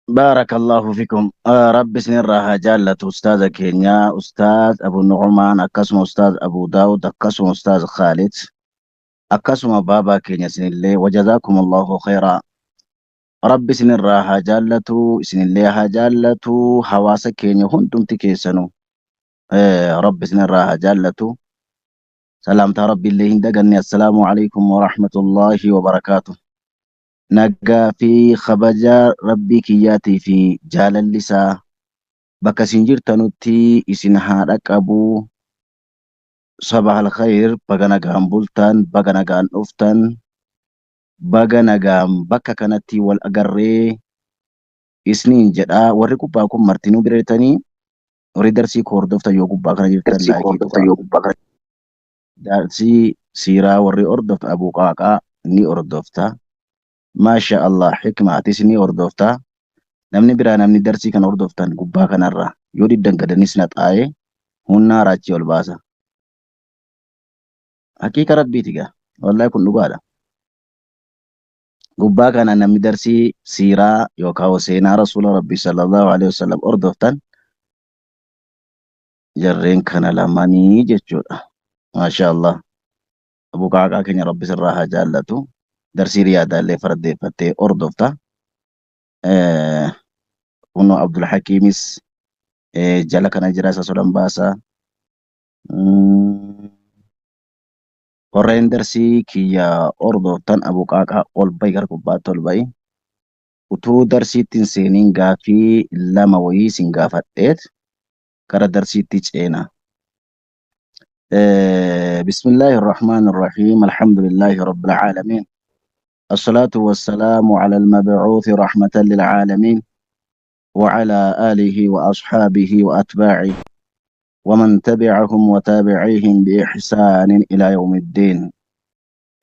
Baarakallahu fikum. Rabbi isinirraa haa jaallatu ustaaza keenya, ustaaz Abu Nu'umaan, akkasuma ustaaz Abu Daawud, akkasuma ustaaz Khaalid, akkasuma baabaa keenya isinillee wajazaakumullahu khayraa. Rabbi isinirraa haa jaallatu, isinillee haa jaallatu, hawaasa keenya hundumti keessanuu. Rabbi isinirraa haa jaallatu. Salaamtaa Rabbiillee hin daganne. Assalaamu alaikum wa rahmatullahi wa barakaatu. Nagaa fi kabaja Rabbii kiyyaatii fi jaalalli isaa bakka isin jirtanutti isin haa dhaqqabu. Sabah al-khayr, baga nagaan bultan, baga nagaan dhuftan, baga nagaan bakka kanatti wal agarree isniin jedha. Warri gubbaa kun martinuu bira jirtanii, warri darsii koo hordoftan yoo gubbaa kana jirtan laayikii tuqaa. Darsii siiraa warri hordofta Abuu Qaaqaa ni hordofta. Maasha Allah hikma atis ni hordofta. Namni biraa namni darsii kana hordoftan gubbaa kanarra yoo diddan gadanis na xaa'ee hunnaa raachii ol baasa. Haqiiqa rabbiiti gaa. Wallahi kun dhugaadha. Gubbaa kana namni darsii siiraa yookaan seenaa rasuula rabbii sallallahu alaihi wasallam hordoftan jarreen kana lamanii jechuudha. Maasha Allah. Abu Qaaqaa keenya rabbi sirraa haa jaallatu. Darsii riyaadaallee fardeeffattee hordofta. Kunoo Abdul Hakiimis jala kana jira isa sodan baasa. Warreen darsii kiyya hordoftan Abu Qaaqaa ol bahi gara gubbaatti ol bahi. Utuu darsiitti hin seeniin gaaffii lama wayii sin gaafadheet gara darsiitti ceena. Bismillaahi irrahmaan irrahiim. Alhamdulillaahi rabbil aalamiin. Assalaatu wassalaamu ala almabcuuthi rahmatan lilcaalamiin. وعلى آله وأصحابه وأتباعه ومن تبعهم وتابعيهم بإحسان إلى يوم الدين.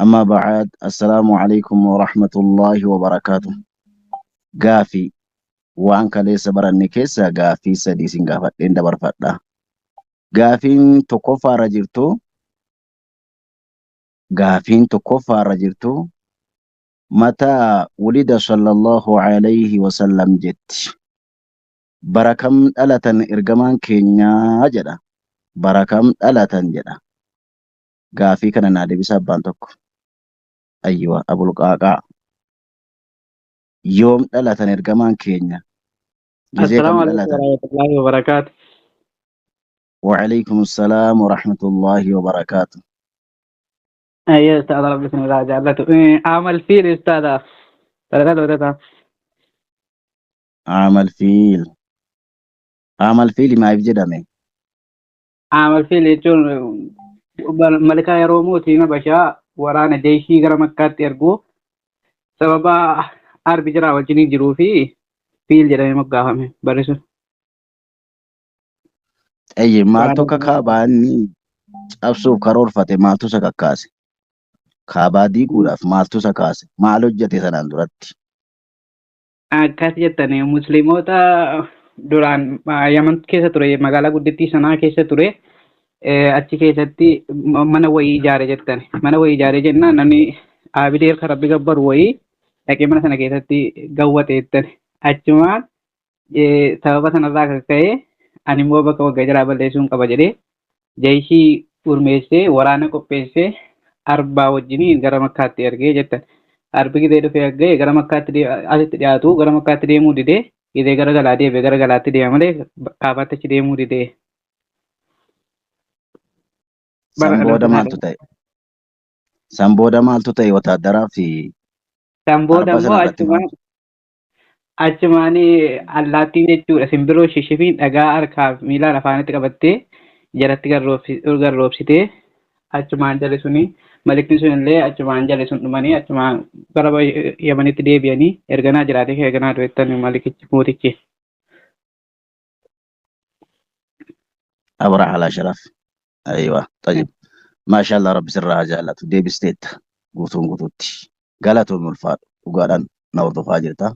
أما بعد السلام عليكم ورحمة الله وبركاته. Gaafii waan kaleessa baranne keessaa gaafii sadii isin gaafadheen dabarfadha. Gaafiin tokkoffaarra jirtu gaafiin tokkoffaarra jirtu mataa wulida sallallahu alayhi wasallam jetti. Bara kam dhalatan ergamaan keenyaa jedha. Bara kam dhalatan jedha. Gaafii kana naa deebisa abbaan tokko. Ayywa Abul Qaaqaa. Yoom dhalatan ergamaan keenya? Gizee kam Assalaamu alaikum dhalatan? warahmatullahi wabarakaatu. Wa'alaikum salaam wa rahmatullahi wa barakaatu. Ayyee ustaadha rabbi isin irraa jaallatu. Amal fiil ustaadha. Sadarkaa dhootata. Aamal fiil. Aamal fiil maaliif jedhame? Amal fiil jechuun malikaa yeroo mootiin Habashaa waraana jeeshii gara Makkaatti ergu sababa arbi jiraa wajjin jiruu fi fiil jedhamee moggaafame barri sun. Xayyi maaltu akka kaabaa inni cabsuuf karoorfate maaltu isa kakkaase? Kaabaa diiguudhaaf maaltu isa kaase? Maal hojjete sanaan duratti? Akkas jettani musliimoota duraan Yaman keessa ture magaalaa guddittii sanaa keessa ture achi keessatti mana wayii ijaare jettani. Mana wayii ijaare jennaan namni aabidee kan rabbi gabbaru wayii dhaqee mana sana keessatti gawwate jettani. Achumaan sababa sanarraa kan ka'e ani immoo bakka waggaa jalaa balleessuun qaba jedhee jayishii gurmeessee waraana qopheessee arbaa wajjiniin gara makkaatti ergee jettan. Arbi gizee dhufee ga'e gara makkaatti asitti dhiyaatu gara makkaatti deemuu didee gizee gara galaa deebi'e gara galaatti deema malee kaabaatti achi deemuu didee. San booda maaltu ta'e? San booda maaltu ta'e wataaddaraa fi San booda arba immoo sana irratti achumaan maaltu? Achumaan allaattiin jechuudha simbirroo shishifiin dhagaa harkaa fi miilaan afaanitti qabattee jalatti garroobsitee achumaan jarri suni malikni sun illee achumaan jarri sun dhumanii achumaan gara Yamanitti deebi'anii erganaa jiraatee erganaa du'ettan malikichi mootichi. Abraha ala sharaf. Aywa. Tayyib. Maashaallah rabbi sirraa haa jaallatu. Deebisteetta guutuun guutuutti. Galatoomi ulfaadhu. Dhugaadhaan na hordofaa jirta.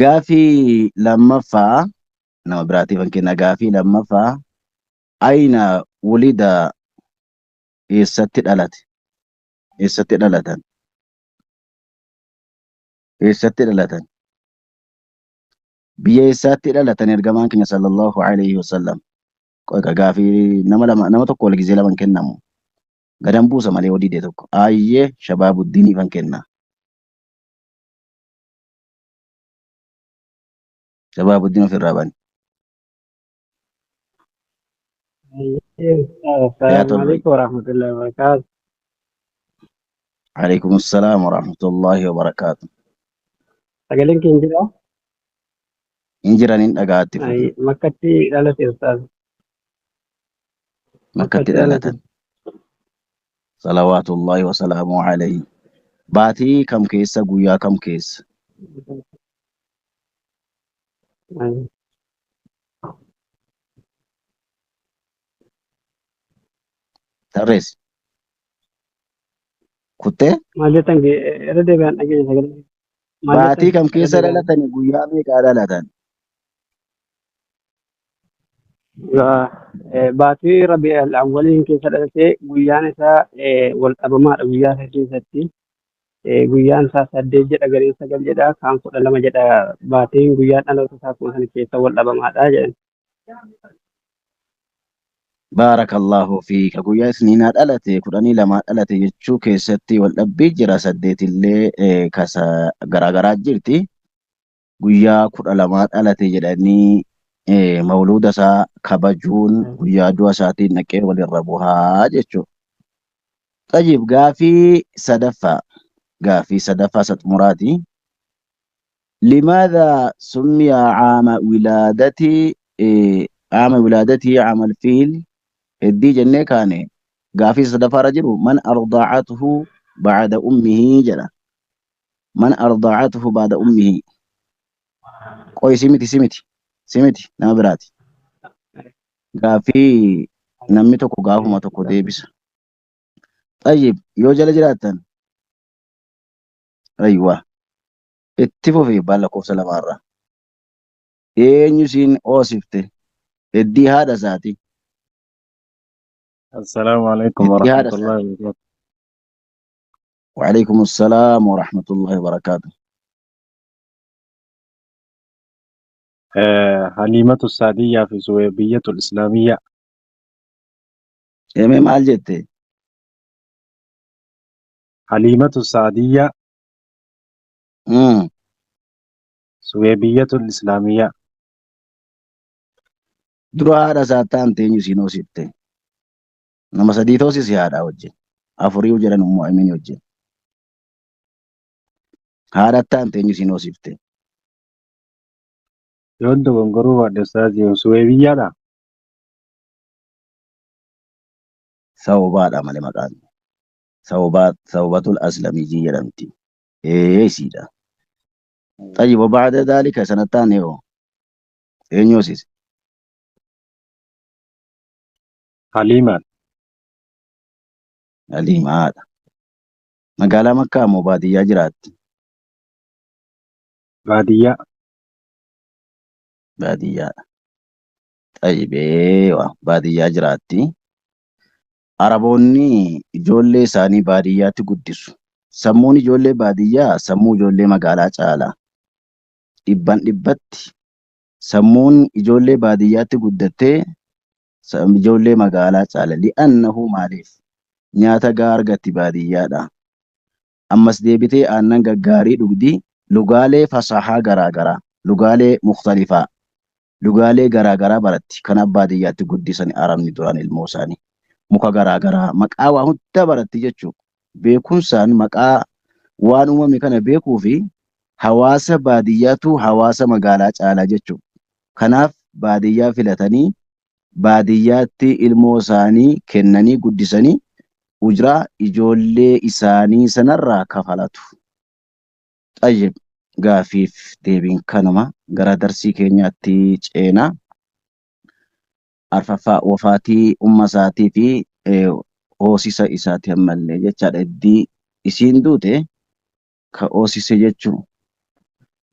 Gaafii lammaffaa nama biraatiif kenna gaafii lammaffaa ayna wulida eessatti dhalate? Eessatti dhalatan? Eessatti dhalatan? Biyya eessaatti dhalatan ergamaan keenya sallallahu alayhi wasallam? Qoqa gaafii nama lama nama tokko wal gizee lama hin kennamu. Gadan buusa malee odii dee tokko. Ayyee Shabaabuddiiniifan kenna. Shabaabuddiin ofirraa bani. Hayaa Assalamu tolba. alaikum warahmatullahi wabarakatuh. Alaikum assalaam wa rahmatullahi wa barakaatu. Sagaleen keenya jira? Hin jiran hin dhagaatti fufi. Ay, Makkatti dhalate ustaaz. Makkatti Makkatti dhalate. dhalatan. Salawaatullahi wa salaamu alayhi. Baatii kam keessa guyyaa kam keessa? Ay, Tarreessi. Kuttee? Maal jettan irra deebi'aan dhageenya sagalee. Maal jettan Baatii kam irra keessa deebi'aan. dhalatani guyyaa meeqaa dhalatan? Baatii Rabii al-Awwaliin keessa dhalatee guyyaan isaa wal dhabamaadha guyyaa isaa keessatti. Guyyaan isaa 8 jedha gariin 9 jedha kaan 12 jedha baatiin guyyaan dhaloota isaa kuma sana keessa wal dhabamaadha jedhan. Baarakallahu fiika. Guyyaa isniinaa dhalate 12 dhalate jechuu keessatti wal dhabbii jira saddeetillee kasa garaagaraa jirti. Guyyaa 12 dhalate jedhanii mawluuda isaa kabajuun guyyaa du'a isaatiin dhaqee walirra buhaa jechuudha. Xayyib gaafii sadaffaa gaafii sadaffaa isa xumuraati. Limaadha summiya caama wilaadati caama wilaadatii caama alfiil heddii jennee kaane gaafii sadaffaa irra jiru man ardaacatuhu bacda ummihi jedha. Man ardaacatuhu bacda ummihi. Qoy si miti si miti si miti nama biraati. Gaafii namni tokko gaafuma tokko deebisa. Xayyib yoo jala jiraattan aywa itti fufi baal lakkoofsa lamaarraa. Eenyu siin oosifte? Heddii haadha isaati. Assalaamu alaikum Heddii haadha isaati. warahmatullahi wabarakatuh. Waalaikum assalaam warahmatullahi wabarakaatu. Haliimatu Saadiyyaa fi Suweebiyyatul Islaamiyyaa. Emee maal jette? Haliimatu Saadiyyaa Suweebiyyatul Islaamiyyaa. Dura haadha isaa taante eenyu siin hoosifte? Nama sadii toosisi haadhaa wajjin. Afurii jedhan ummu Amiin wajjin. Haadha taante eenyu siin hoosifte? Yoon dogongoruu baadhe ustaazii Suweebiyyaadha. Sawbaadha malee maqaan. Sawbaa Sawbatul Aslamiyyi jedhamti. Ee isiidha. Xayyib ba'da daalika sanattaan yoo eenyu hoosise? Haliimaan. Haliimaadha. Magaalaa Makkaa moo baadiyyaa jiraatti? Baadiyyaa. Baadiyyaadha. Xayyib baadiyyaa jiraatti. Araboonni ijoollee isaanii baadiyyaatti guddisu. Sammuun ijoollee baadiyyaa sammuu ijoollee magaalaa caala. Dhibban dhibbatti sammuun ijoollee baadiyyaatti guddattee ijoollee magaalaa caala. Li'annahu maaliif? Nyaata gahaa argatti baadiyyaadha. Ammas deebitee aannan gaggaarii dhugdi. Lugaalee fasahaa garaagaraa, lugaalee mukhtalifaa, lugaalee garaagaraa baratti. Kanaaf baadiyyaatti guddisan Arabni duraan ilmoo isaanii. Muka garaagaraa maqaa waa hunda baratti jechuudha. Beekumsaan maqaa waan uumame kana beekuu fi hawaasa baadiyyaatu hawaasa magaalaa caalaa jechuudha. Kanaaf baadiyyaa filatanii baadiyyaatti ilmoo isaanii kennanii guddisanii ujraa ijoollee isaanii sanarraa kafalatu. Xayyib gaafiif deebiin kanuma gara darsii keenyaatti ceenaa. Arfaffaa wafaatii umma isaatii fi hoosisa isaati ammallee jechaadha. Iddii isiin duute ka hoosise jechuu.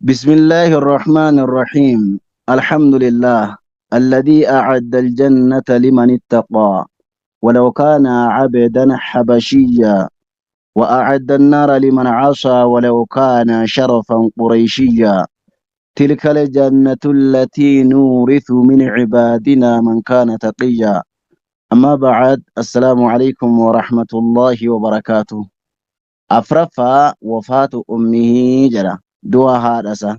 Bismillaahi irrahmaani irrahiim. Alhamdulillah alladhii a'adda aljannata liman ittaqaa ولو كان عبدا حبشيا وأعد النار لمن عصى ولو كان شرفا قريشيا. Tilka aljannatu allatii nuurithu min cibaadinaa man kaana taqiyyaa. Amma ba'ad, assalaamu alaykum wa rahmatullaahi wa barakaatuh. Afraffaa wafaatu ummihii jedha. Du'a haadha isaa.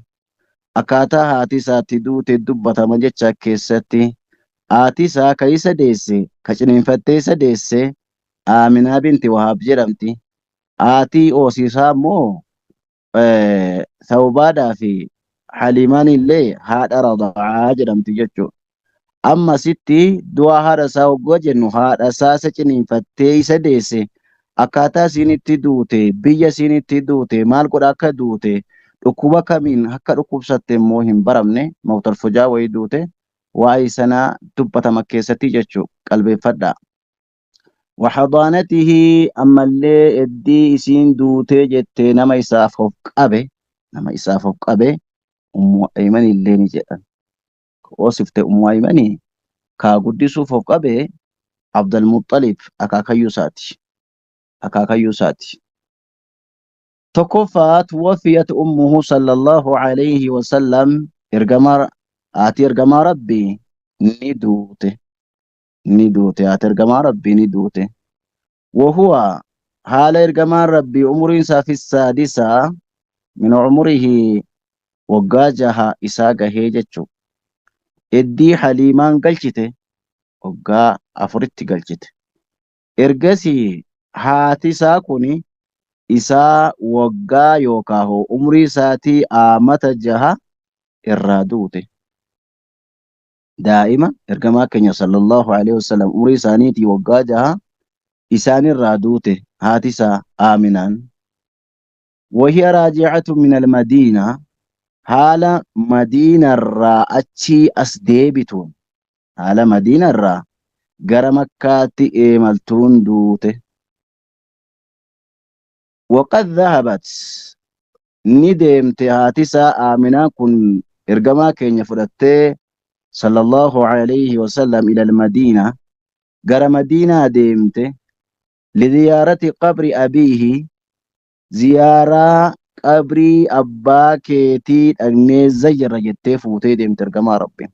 Akkaataa haati isaa itti duute dubbatama jecha keessatti. Haati isaa ka isa deesse, ka ciniinfattee isa deesse, Aaminaa binti Wahaab jedhamti. Haati hoosisaa immoo Thawbaadhaa fi Haliimaan illee haadha rada'aa jedhamti jechuudha. Amma asitti du'a haadha isaa hoggoo jennu haadha isaa isa ciniinfattee isa deesse akkaataa isiin itti duute biyya isiin itti duute maal godha akka duute dhukkuba kamiin akka dhukkubsatte immoo hin baramne mawtal fujaa wayii duute waa'ee sanaa dubbatama keessatti jechuu qalbeeffadhaa. Waxadaanatihi ammallee eddii isiin duutee jettee nama isaaf of qabe nama isaaf of qabe Ummu Ayman illee ni jedhan. Hoosifte Ummu Aymanii kaa guddisuuf of qabe Abdul Muxxalib akaakayyuu isaati. Akaakayyuu isaati. Tokkoffaa tuwafiyat ummuhu sallallahu alayhi wasallam ergamaa haati ergamaa Rabbii ni duute. Ni duute haati ergamaa Rabbii ni duute. Wahuwa haala ergamaan Rabbii umuriin isaa fi saadisaa min umurihi waggaa 6 isaa gahee jechuu. Eddii Haliimaan galchite waggaa 4tti galchite. Ergasii haati isaa kun isaa waggaa yookaan umrii isaatii aamata 6 irraa duute. Daa'ima ergamaa keenya sallallahu alaihi wasallam umrii isaaniitii waggaa 6 isaanirraa duute haati isaa Aaminaan. Wahiya raaji'atu min al-Madiina haala Madiinarraa achii as deebituun haala Madiinarraa gara Makkaatti eemaltuun duute. Waqad dhahabat ni deemte haati isaa Aaminaan kun ergamaa keenya fudhattee sallallahu alayhi wasallam ila al-Madiina gara Madiinaa deemte liziyaarati qabri abiihi ziyaaraa qabrii abbaa keetii dhaqnee zayyarra jettee fuutee deemte ergamaa Rabbi.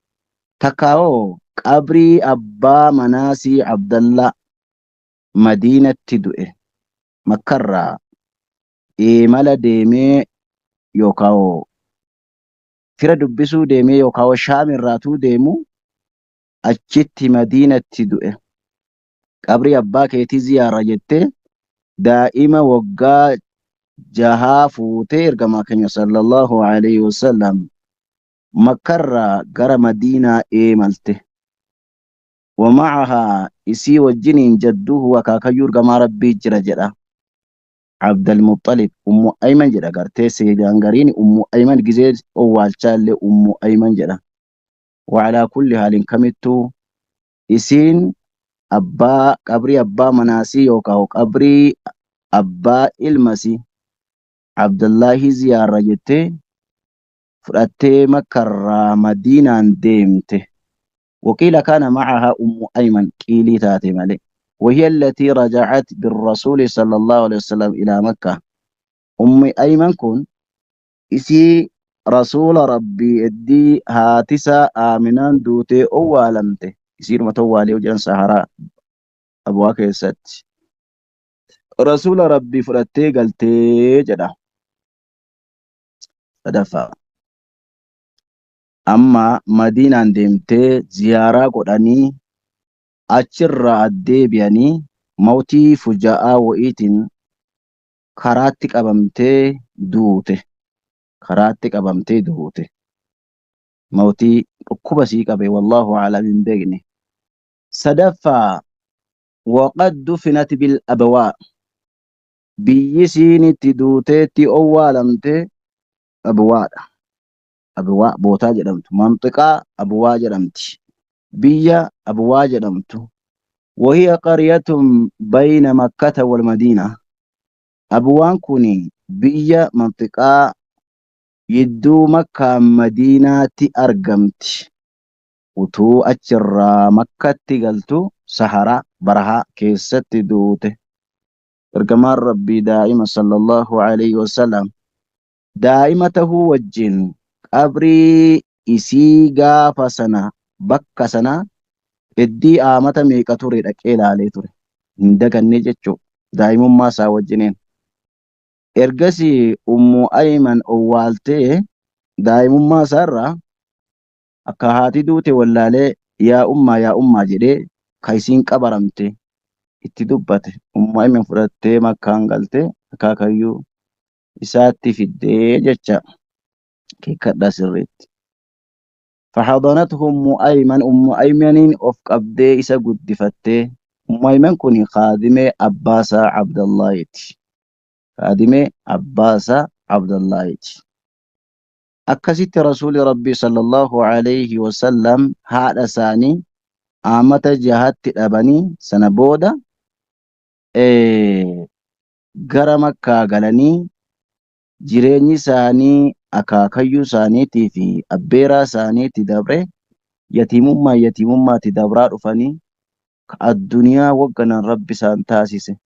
Takkaawoo qabrii abbaa manaasii Abdallaa Madiinatti du'e Makkarraa imala deemee yookaan fira dubbisuu deemee yookaan Shaam irraatuu deemu achitti Madiinatti du'e. Qabrii abbaa keetii ziyaara jettee daa'ima waggaa 6 fuutee ergamaa keenya sallallahu alaihi wasallam Makkarraa gara Madiinaa eemalte. Wama'ahaa isii wajjiniin jadduhu akaakayyuu ergamaa Rabbii jira jedha. Abdal Muxxalib Ummu Ayman jedha gartee seedaan gariin Ummu Ayman gizee owwaalchaa illee Ummu Ayman jedha. Wa'alaa kulli haalin kamittuu isiin abbaa qabrii abbaa manaasii yookaan qabrii abbaa ilmasii Abdullaahii ziyaarra jettee fudhattee Makkarraa Madiinaan deemte. Waqiila kaana macahaa Ummu Ayman qiilii taate malee. Wahiya allatii raja'at birrasuuli sallallahu alaihi wasallam ilaa Makka. Ummi Ayman kun isii rasuula Rabbii eddii haatisaa Aaminaan duutee owwaalamte isiidhuma towwaalee jedhan Saharaa Abwaa keessatti. Rasuula Rabbii fudhattee galtee jedha. Sadaffaa. Amma Madiinaan deemtee ziyaaraa godhanii achirraa addeebi'anii mawtii fuja'aa wa'iitiin karaatti qabamtee duute. Karaatti qabamtee duute. Mawtii dhukkuba sii qabe wallaahu a'lam hin beekne. Sadaffaa waqad dufinat bil abawaa biyyi siin itti duuteetti owwaalamte abwaadha. Abwaa bootaa jedhamtu. Manxiqaa abwaa jedhamti. Biyya abwaa jedhamtu. Wahiya qaryatun bayna makkata wal madiina. Abwaan kun biyya manxiqaa yidduu makkaa madiinaatti argamti. Utuu achirraa makkatti galtu saharaa barahaa keessatti duute. Ergamaan Rabbii daa'ima sallallahu alayhi wasallam daa'ima tahuu wajjin Qabrii isii gaafa sana bakka sana heddii aamata meeqa ture dhaqee ilaalee ture. Hin dagannee jechuu daa'imummaa isaa wajjiniin. Ergasii Ummu Ayman owwaaltee daa'imummaa isaarraa akka haati duute wallaalee yaa ummaa yaa ummaa jedhee ka isiin qabaramte itti dubbate. Ummu Ayman fudhattee Makkaan galte akaakayyuu isaatti fiddee jecha keekkadhaa sirriitti. Fahadanathu Ummu Ayman, Ummu Aymaniin of qabdee isa guddifattee. Ummu Ayman kun kaadimee abbaasaa Abdallaahiti. Kaadimee abbaasaa Abdallaahiti. Akkasitti Rasuuli Rabbii sallallahu alayhi wasallam haadha isaanii aamata jahatti dhabanii sana booda gara Makkaa galanii jireenyi isaanii akaakayyuu isaaniitii fi abbeeraa isaaniitti dabre yatiimummaa yatiimummaatti dabraa dhufanii ka addunyaa wagganan Rabbi isaan taasise.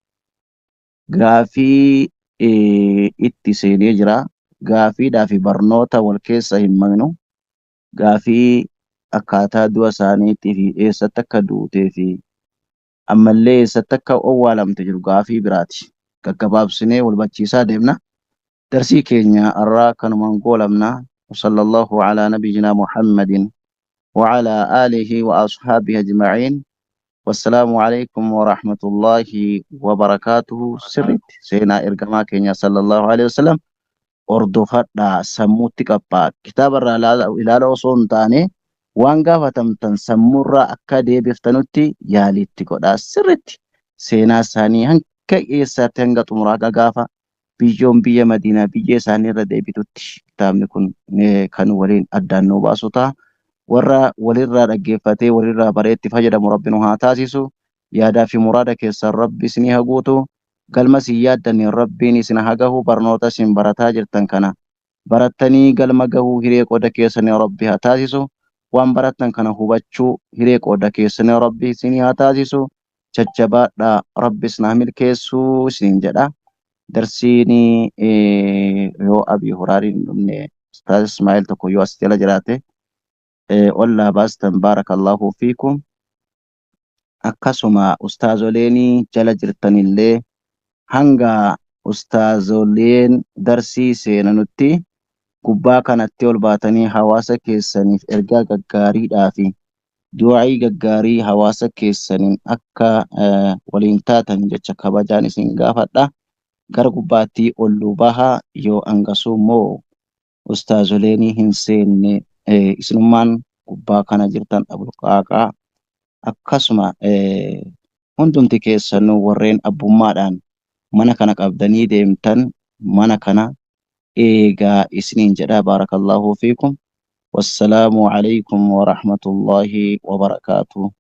Gaafii itti seenee jira. Gaafiidhaa fi barnoota wal keessa hin maknu. Gaafii akkaataa du'a isaaniitii fi eessatti akka duutee fi ammallee eessatti akka owwaalamte jiru gaafii biraati. Gaggabaabsinee wal barsiisaa deemna. Darsii keenya har'aa kanumaan goolabna. Sallallahu ala nabiyyina Muhammadin wa ala alihi wa ashaabihi ajma'iin. Wassalaamu alaikum wa rahmatullahi wa barakaatuhu. Sirriitti seenaa ergamaa keenya sallallahu alaihi wasallam hordofadhaa, sammuutti qaphaa. Kitaaba irraa ilaala osoo hin taane waan gaafatamtan sammuurraa akka deebiftanutti yaaliitti godhaa. Sirriitti seenaa isaanii hanga eessaatti hanga xumuraa gaafa biyyoon biyya Madiinaa biyya isaanii irra deebitutti kitaabni kun kan waliin addaan nu baasu ta'a. Warra walirraa dhaggeeffatee walirraa baree itti fayyadamu Rabbi nu haa taasisu. Yaadaa fi muraada keessan Rabbi isinii haa guutu. Galma isin yaaddaniin Rabbiin isin haa gahu. Barnoota isin barataa jirtan kana barattanii galma gahuu hiree qooda keessanii Rabbi haa taasisu. Waan barattan kana hubachuu hiree qooda keessanii Rabbi isinii haa taasisu. Jajjabaadhaa, Rabbi isin haa milkeessuu isiniin jedha. Darsiin yoo Abii Huraariin hin dhumne Ustaaz Ismaa'eel tokko yoo as jala jiraate ollaa baastan, baarakallahu fiikum. Akkasuma ustaazoleen jala jirtanillee hanga ustaazoleen darsii seenanutti gubbaa kanatti ol baatanii hawaasa keessaniif ergaa gaggaariidhaa fi du'aa'ii gaggaarii hawaasa keessaniin akka waliin taatan jecha kabajaan isin gaafadha. Gara gubbaatti ol nu baha, yoo hangasuu immoo ustaazoleen hin seenne isinummaan gubbaa kana jirtan Abulqaaqaa akkasuma hundumti keessanuu warreen abbummaadhaan mana kana qabdanii deemtan mana kana eegaa isiniin jedha. Baarakallahu fiikum. Wassalaamu alaikum warahmatullahi wabarakaatuh.